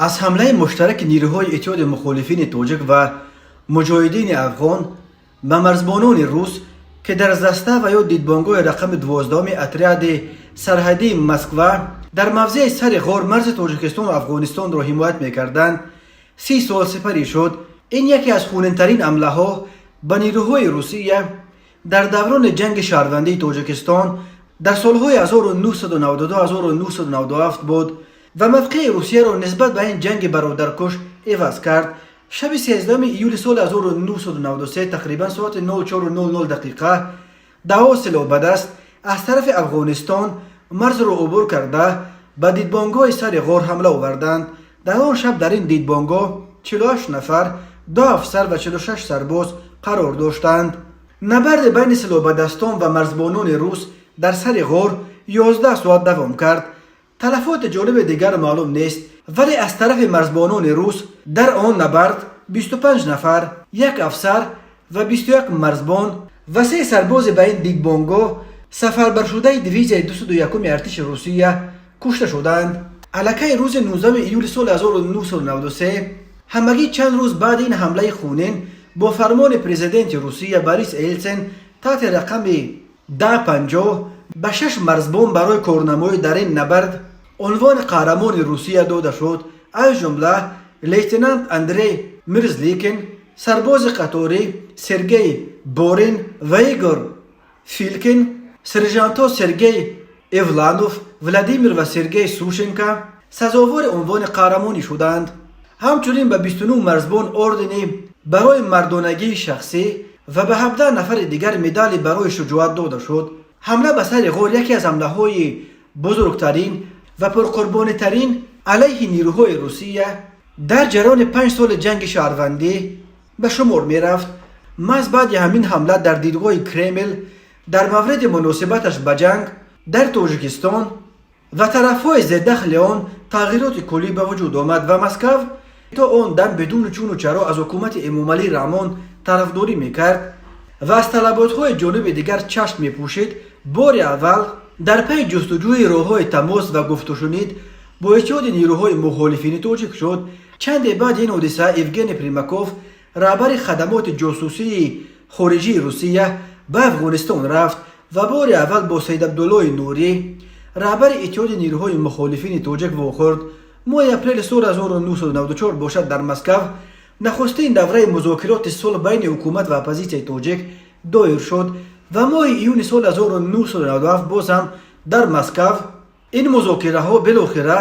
Аз ҳамлаи муштараки нирӯҳои Иттиҳоди мухолифини тоҷик ва муҷоҳидини афғон ба марзбонони рус, ки дар застава ё дидбонгоҳи рақами 12-уми отряди сарҳадии Москва дар мавзеи Сари Ғор, марзи Тоҷикистону Афғонистонро ҳимоят мекарданд, 30 сол сипарӣ шуд. Ин яке аз хунинтарин ҳамлаҳо ба нирӯҳои Русия дар даврони ҷанги шаҳрвандии Тоҷикистон дар солҳои 1992-1997 буд ва мавқеи Русияро нисбат ба ин ҷанги бародаркуш иваз кард. Шаби 13 июли соли 1993, тақрибан соати 04:00 дақиқа, даҳҳо силоҳбадаст аз тарафи Афғонистон марзро убур карда, ба дидбонгоҳи Сари Ғор ҳамла оварданд. Дар он шаб дар ин дидбонгоҳ 48 нафар, ду афсар ва 46 сарбоз қарор доштанд. Набарди байни силоҳбадастон ва марзбонони рус дар Сари Ғор 11 соат давом кард. Талафоти ҷониби дигар маълум нест, вале аз тарафи марзбонони рус дар он набард 25 нафар, як афсар ва 21 марзбон ва се сарбози ба ин дидбонгоҳ сафарбаршудаи дивизияи 201-уми артиши Русия кушта шуданд. Аллакай рӯзи 19 июли соли 1993, ҳамагӣ чанд рӯз баъди ин ҳамлаи хунин, бо фармони президенти Русия Борис Елсин таҳти рақами 1050 ба шаш марзбон барои корнамоӣ дар ин набард унвони Қаҳрамони Русия дода шуд. Аз ҷумла лейтенант Андрей Мирзликин, сарбози қаторӣ Сергей Борин ва Игор Филкин, сержантҳо Сергей Эвланов, Владимир ва Сергей Сушенко сазовори унвони қаҳрамонӣ шуданд. Ҳамчунин ба 29 марзбон ордени барои мардонагии шахсӣ ва ба 17 нафари дигар медали барои шуҷоат дода шуд. Ҳамла ба Сари Ғор яке аз ҳамлаҳои бузургтарин ва пурқурбонитарин алайҳи нирӯҳои Русия дар ҷараёни 5 соли ҷанги шаҳрвандӣ ба шумор мерафт. Маҳз баъди ҳамин ҳамла дар дидгоҳи Кремл дар мавриди муносибаташ ба ҷанг дар Тоҷикистон ва тарафҳои зердахли он тағйироти куллӣ ба вуҷуд омад ва Москав то он дам бидуни чуну чаро аз ҳукумати Эмомалӣ Раҳмон тарафдорӣ мекард ва аз талаботҳои ҷониби дигар чашм мепӯшид, бори аввал дар пайи ҷустуҷӯи роҳҳои тамос ва гуфтушунид бо Иттиҳоди нирӯҳои мухолифини тоҷик шуд. Чанде баъди ин ҳодиса Евгений Примаков, раҳбари хадамоти ҷосусии хориҷии Русия, ба Афғонистон рафт ва бори аввал бо Саидабдуллои Нурӣ, раҳбари Иттиҳоди нирӯҳои мухолифини тоҷик, вохӯрд. Моҳи апрели соли 1994 бошад, дар Москав нахустин давраи музокироти сулҳ байни ҳукумат ва оппозитсияи тоҷик доир шуд ва моҳи июни соли 1997 боз ҳам дар Москав ин музокираҳо билохира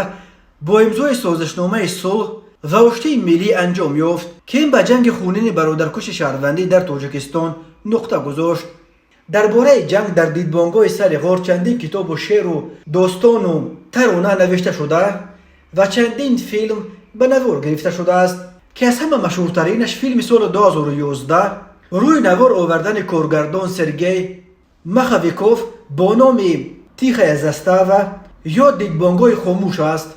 бо имзои созишномаи сулҳ ва оштии миллӣ анҷом ёфт, ки ин ба ҷанги хунини бародаркуши шаҳрвандӣ дар Тоҷикистон нуқта гузошт. Дар бораи ҷанг дар дидбонгоҳи Сари Ғор чандин китобу шеъру достону тарона навишта шуда ва чандин филм ба навор гирифта шудааст, ки аз ҳама машҳуртаринаш филми соли 2011 рӯи навор овардани коргардон Сергей Маховиков бо номи «Тихая застава» ё «Дидбонгоҳи хомӯш» аст.